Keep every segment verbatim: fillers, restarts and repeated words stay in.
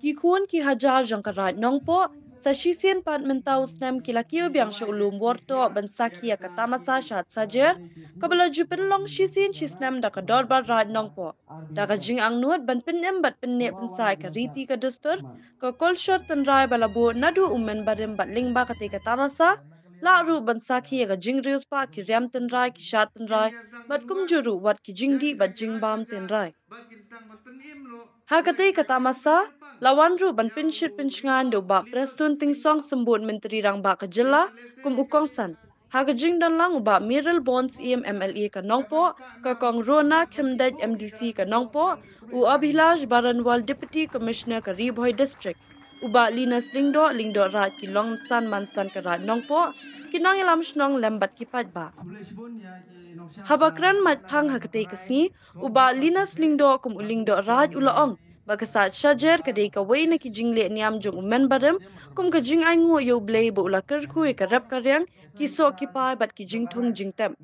Ki khun ki hajar jong ka Raid Nongpoh, sa shisien pat mynta u snem ki la kiew biang sha u lum Wyrtoh ban sakhi ïa ka tamasa Shad Sajer, kaba la ju pynlong shisien shisnem da ka Dorbar Raid Nongpoh. Da ka jingangnud ban pynim bad pynneh pynsah ïa ka riti ka dustur, ka kolshor tynrai ba la buh naduh u mynbarim bad lyngba katei ka tamasa, lah ruh ban sakhi ïa ka jingriewspah ki riam tynrai, ki shad tynrai, bad kumjuh ruh wat ki jingdih bad jingbam tynrai. Ha katei ka tamasa, la wan ruh ban pynshit pynshngaiñ da u Bah Prestone Tynsong Symbud Myntri Rangbah ka jylla, kum u kongsan. Ha ka jingdon lang u Bah Mayralborn Syiem M L A ka Nongpoh, ka Kong Rona Khymdeit M D C ka Nongpoh, u Abhilash Baranwal Deputy Commissioner ka Ri Bhoi District, u Bah Linus Lyngdoh, Lyngdoh Raid, ki long san man san ka Raid Nongpoh, ki nongïalam shnong lem bad ki paidbah. Haba kren mait phang ha katei ka sngi, u Bah Linus Lyngdoh kum u Lyngdoh Raid u la ong ba ka Shad Sajer ka dei kawei na ki jingleh niam jong u mynbarim, kum ka jingainguh ïa U Blei ba u la kyrkhu ïa ka rep ka riang, ki soh ki pai bad ki jingthung jingtep.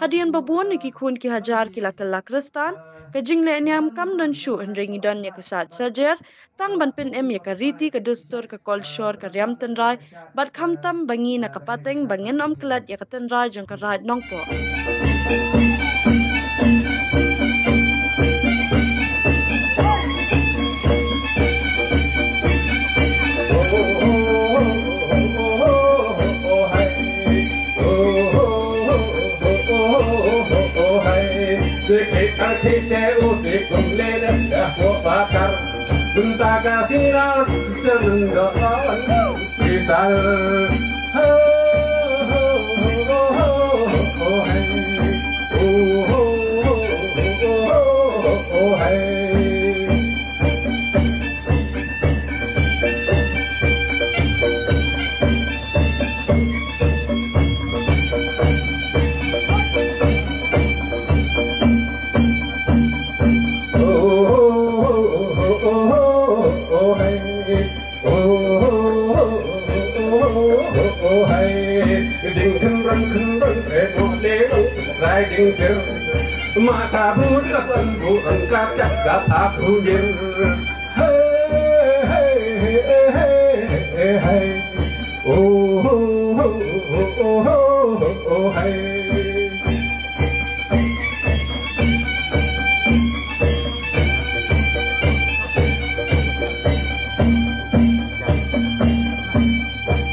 Hadien ba bun na ki khun ki hajar ki la kylla Khristan, ka jingleh niam kam don shuh, hynrei ngi don ïa ka Shad Sajer tang ban pynim ïa ka riti ka dustur, ka kolshor, ka riam tynrai, bad khamtam ba ngi na ka pateng ba ngin ym klet ïa ka tynrai jong ka Raid Nongpoh.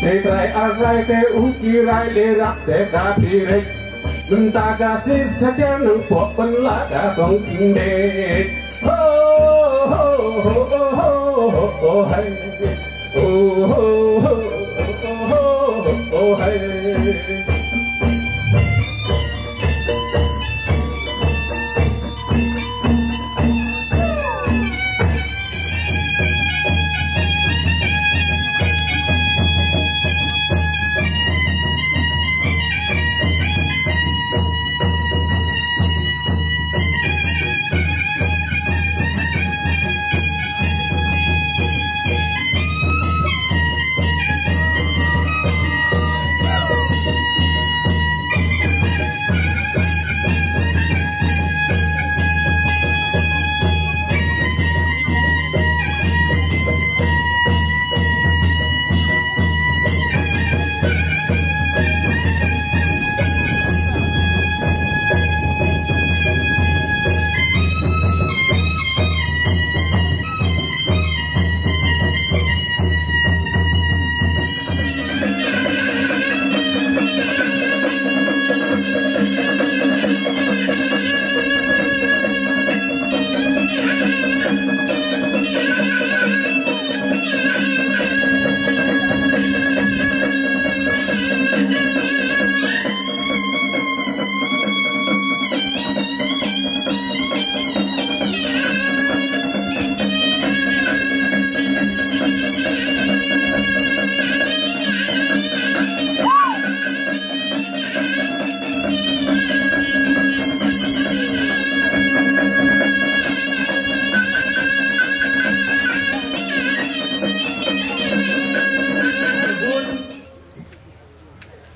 Te trai ar trai te u ki rai le rap te ka phi rek. Mynta ka sir sa chen nang pok pynla ka kong kinde. Ho, ho, ho, ho, ho, ho, hai. Ho, ho, ho, ho, ho, ho, hai.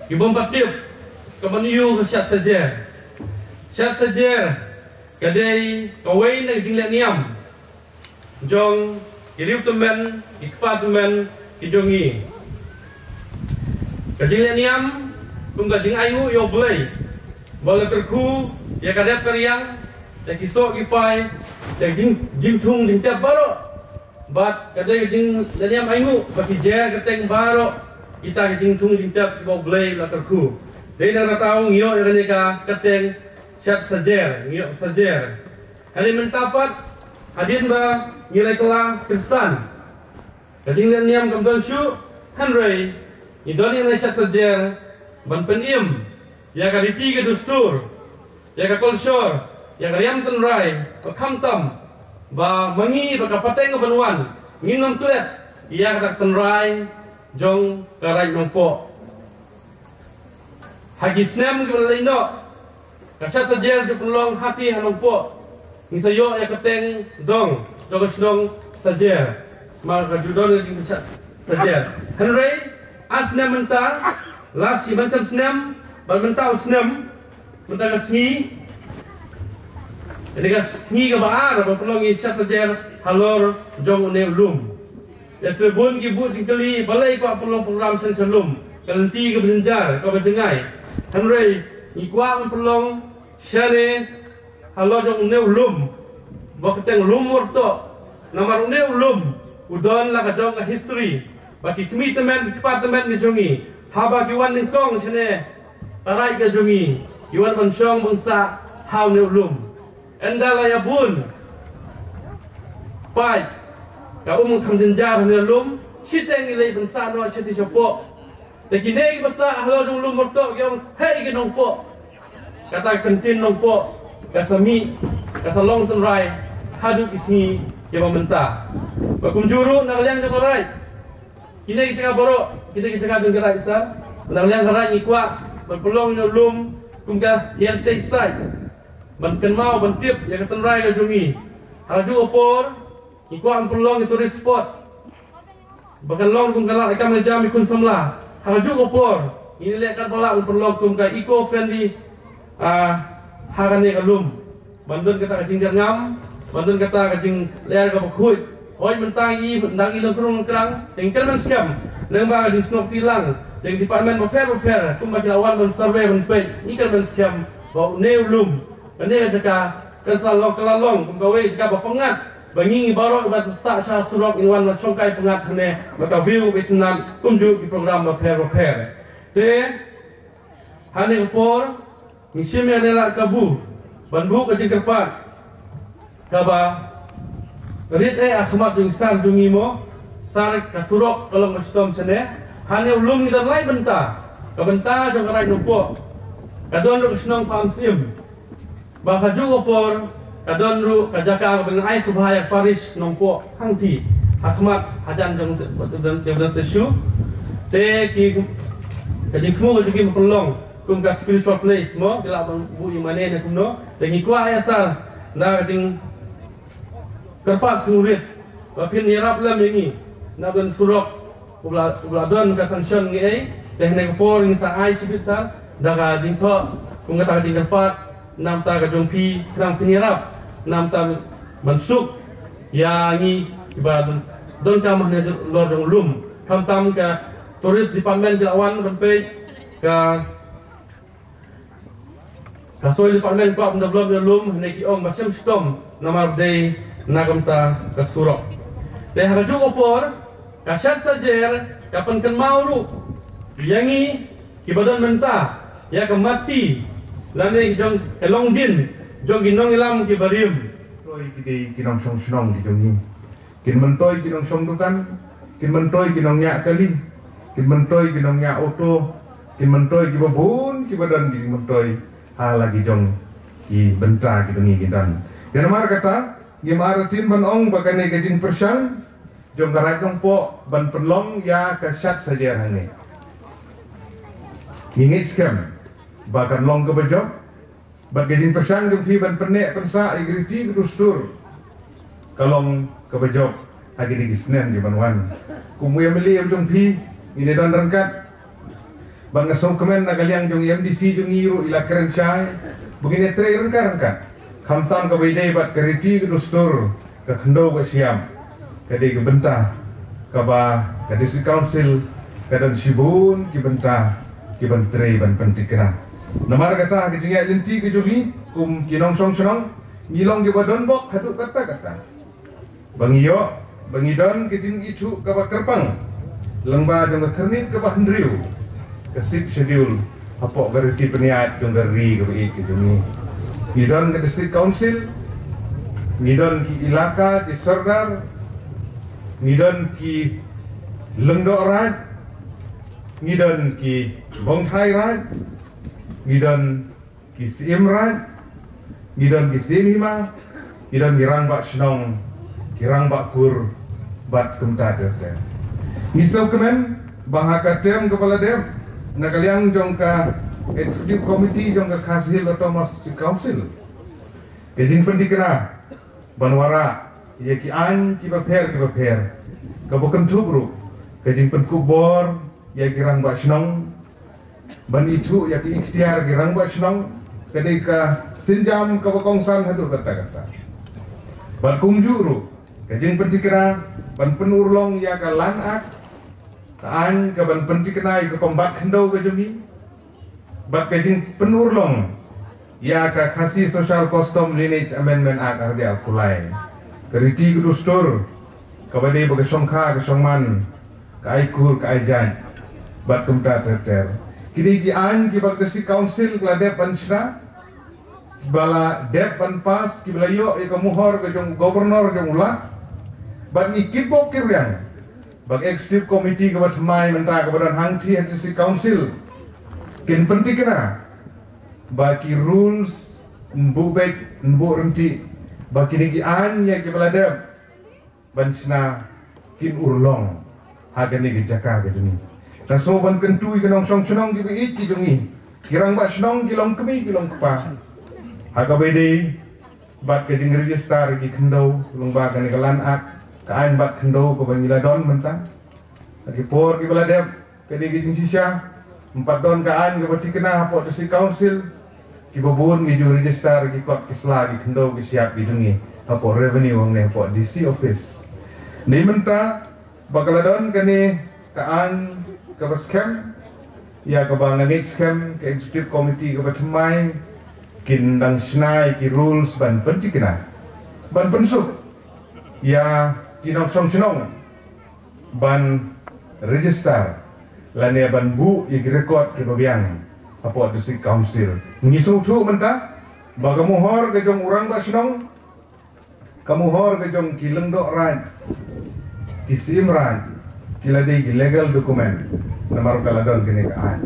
Ki bym pat tip ka ban ïoh ka Shad Sajer. Shad Sajer Ka dei kawei na ka jingleh niam jong ki riewtymmen, ki kpa tymmen ki jong ngi. Ka jingleh niam kum ka jingainguh ïa U Blei, ba la kyrkhu ïa ka rep ka riang, ïa ki soh ki pai, ïa ka jing, jingthung jingtep baroh. Bad ka dei ka jingleh niam ainguh ba ki jer kyrteng baroh kita ki jingthung jingtep kiba U Blei la kyrkhu. Dei na kata ngi ïoh ïa kane ka kyrteng Shat Sajer, ngi ïoh Sajer. Hynrei mynta pat, hadien ba ngi la kylla Khristan, ka jingleh niam kam don shuh, hynrei ngi don ïa kane Shat Sajer ban pynim ïa ka riti ka dustur, ïa ka kolshor, ïa ka riam tynrai, ba khamtam ba ma ngi, ba ka pateng ka ban wan, ngin ym klet ïa ka tynrai jong ka Raid Nongpoh. Ha ki snem kiba la leit noh, ka Shat Sajer ju pynlong hati ha Nongpoh. Ngi sa ïoh ïa ka kyrteng dong jong ka shnong Sajer, namar ka ju don ka jingshat Sajer. Hynrei ar snem mynta, last, shi ban san snem, bad mynta u snem, mynta ka sngi, kane ka sngi kaba ar ban pynlong ïa ka Shat Sajer halor jong une u lum. Ïa, sa bun ki buh jingkylli, balei kwah pynlong program sha lum, ka lynti kaba jynjar, kaba jngai. Hynrei ngi kwah ban pynlong shane halor jong une u lum, ba kyrteng Lum Myrtoh. Namar une u lum u don la ka jong ka history, ba ki kmie tymmen, ki kpa tymmen ki jong ngi, haba ki wan nyngkong shane ka raid ka jong ngi, ki wan ban shong ban sah ha une u lum. Ynda la ïa bun paid ka um kham jynjar ha une u lum, shiteng ngi leit ban sah noh shati shapoh. Te kine kiba sah halor jong Lum Myrtoh ki ong, hei ki Nongpoh, kata ka kyntien Nongpoh ka sa mih, ka sa long tynrai haduh ki sngi kiba mynta. Ba kumjuh ruh na ka liang jong ka raid, kine ki jaka baroh, kine ki jaka jong ka raid, sa na ka liang ka raid ngi kwah ban pynlong ïa une u lum kum ka heritage site, ban kynmaw, ban tip ïa ka tynrai ka jong ngi. Ha kajuh ka por ngi kwah ban pynlong ïa tourist spot, ba kan long kum ka lad ka kam ka jam ïa ki khun samla. Ha kajuh ka por ngin leh katba lah ban pynlong kum ka eco friendly, ah, ha kane ka lum, ban don kata ka jingjyrngam, ban don kata ka jinglyer kaba khuid. Hooid, mynta ngi dang i lyngkrung lyngkrang, te ngi kyrmen skhem lyngba ka jingsnoh kti lang jong ki department bapher bapher, kumba ki la wan ban survey ban peit, ngi kyrmen skhem ba une u lum, kane ka jaka, kan sa long, ka la long kum kawei ka jaka ba pyngngad, ba ngi, ngi baroh kiba sah sha surok ngin wan ban shongkai pyngngad hangne, ba ka view ba itynnad, kumjuh ki program bapher bapher. Te ha kane ka por ngi shim ïa kane ka lad kabu ban buh ka jingkyrpad kaba rit eh ha khmat jong ki star jong ngi, mo. Sar, ka surok ka long ka shitom shane. Ha une u lum ngi don lai bynta. Ka bynta jong ka Raid Nongpoh, ka don ruh ka shnong Pamsyiem. Ba ha kajuh ka por ka don ruh ka jaka kaba ngan ai sngewbha ïa ka parish Nongpoh hangtei, ha khmat hajan jong te, te, te, te, te shu. Te ki, ka jingthmu ka jong ki ban pynlong kum ka spiritual place, mo, ki lah ban buh ïingmane ne kumno. Te ngi kwah ïa sar na ka jingkyrpad sngewrit ba phin ïarap lem ïa ngi na ka bynta surok, uba la, uba la don ka sanction ngi ei. Te ha kane ka por ngin sa ai shibit sar da ka jingthoh kum kata ka jingkyrpad na ka bynta ka jong phi, khnang phin ïarap na ka bynta ban suk ïa ngi kiba don, donkam hangne halor jong u lum. Khamtam ka tourist department ki la wan ban peit, ka ka soil department kwah ban develop ïa u lum, hynrei ki ong ba shem shitom namar dei na ka bynta ka surok. Te ha kajuh ka por ka Shat Sajer ka pynkynmaw ruh ïa ngi kiba don mynta ïa ka mati lane jong ka longdien jong ki nongïalam kiba rim. Toh ki dei ki nongshong shnong ki jong ngi. Kin myntoi ki nongshong dukan, kin myntoi ki nongñiah kali, kin myntoi ki nongñiah auto, kin myntoi kiba bun kiba don ki jingmyntoi ha la ki jong ki bynta kiba ngi ki don. Te namar kata ngim artatien ban ong ba kane ka jingpyrshang jong ka Raid Nongpoh ban pynlong ïa ka Shat Sajer hangne. Ngi ngeit skhem ba kan long kaba jop. Bad ka jingpyrshang jong phi ban pynneh pynsah ïa ki riti ki dustur ka long kaba jop ha kine ki snem ki ban wan. Kum u MLA jong phi, ngin ïa don ryngkat. Bad nga sngewkmen na ka liang jong u MDC jong ngi ruh i la kren shai ba ngin ïa trei ryngkat ryngkat. Khamtam kaba ïadei bad ka riti ka dustur, ka khyndew ka shyiap, ka dei ka bynta kaba ka District Council ka don shibun ki bynta kiban trei ban pynthikna. Namar kata ka jingïaid lynti ka jong ngi kum ki nongshong shnong, ngi long kiba don bok haduh katta katta. Ba ngi ïoh, ba ngi don ka jingithuh kaba kyrpang lyngba jong ka khyrnit kaba hynriew, ka Sixth Schedule, hapoh ka riti pynïaid jong ka ri kaba ïeit ka jong ngi. Ngi don ka District Council, ngi don ki ilaka, ki sordar, ngi don ki lyngdoh raid, ngi don ki bongthai raid, ngi don ki syiem raid, ngi don ki syiem hima, ngi don ki rangbah shnong, ki rangbah kur, bad kumta ter ter. Ngi sngewkmen ba ha ka term kaba la dep, na ka liang jong ka Executive Committee jong ka Khasi Hills Autonomous Council, ka jingpynthikna ban wanrah ïa ki aiñ kiba pher kiba pher, kaba kynthup ruh ka jingpynkup bor ïa ki rangbah shnong, ban ithuh ïa ki iktiar ki rangbah shnong, ka dei ka sienjam kaba kongsan haduh katta katta. Bad kumjuh ruh ka jingpynthikna ban pynurlong ïa ka Land Act, ka aiñ kaban pynthikna ïa ka combat khyndew ka jong ngi, bad ka jingpynurlong ïa ka Khasi Social Custom Lineage Amendment Act ar hajar arphew lai, ka riti ka dustur kaba dei bad ka shongkha ka shongman, ka aikur ka aijait, bad kumta ter ter. Kine ki aiñ kiba ka District Council ka la dep ban shna, ba la dep ban pass, kiba la ïoh ïa ka mohor ka jong u Governor jong u Lat, bad ngi kitbok kitrwiang ba ka Executive Committee kaba thymmai mynta kaba don hangtei ha District Council kin pynthikna ba ki rules, nbu bek nbu rynti, ba kine ki aiñ ïa kiba la dep ban shna kin urlong ha kane ka jaka ka jong ngi. Ka shu ban kyntu ïa ki nongshong shnong kiba ïeit ki jong ngi, ki rangbah shnong, ki longkmie ki longkpa, ha kaba ïadei bad ka jingregister ki khyndew lyngba kane ka Land Act, ka aiñ bat khyndew kaba ngi la don mynta. Ha ki por kiba la dep, ka dei ka jingshisha, ym pat don ka aiñ kaba thikna hapoh District Council, kiba bun ngi ju register ki kot ki sla, ki khyndew ki shyiap ki jong ngi hapoh Revenue hangne hapoh D C Office. Ngi mynta ba ka la don kane ka aiñ kaba skhem, ïa kaba nga ngeit skhem ka Executive Committee kaba thymmai kin dang shna ïa ki rules ban pynthikna, ban pynsuk ïa ki nongshong shnong ban register lane ban buh ïa ki record kiba biang hapoh District Council. Ngi sngewthuh mynta ba ka mohor ka jong u rangbah shnong, ka mohor ka jong ki lyngdoh raid, ki syiem raid, ki la dei ki legal document, namar ka la don kane ka aiñ.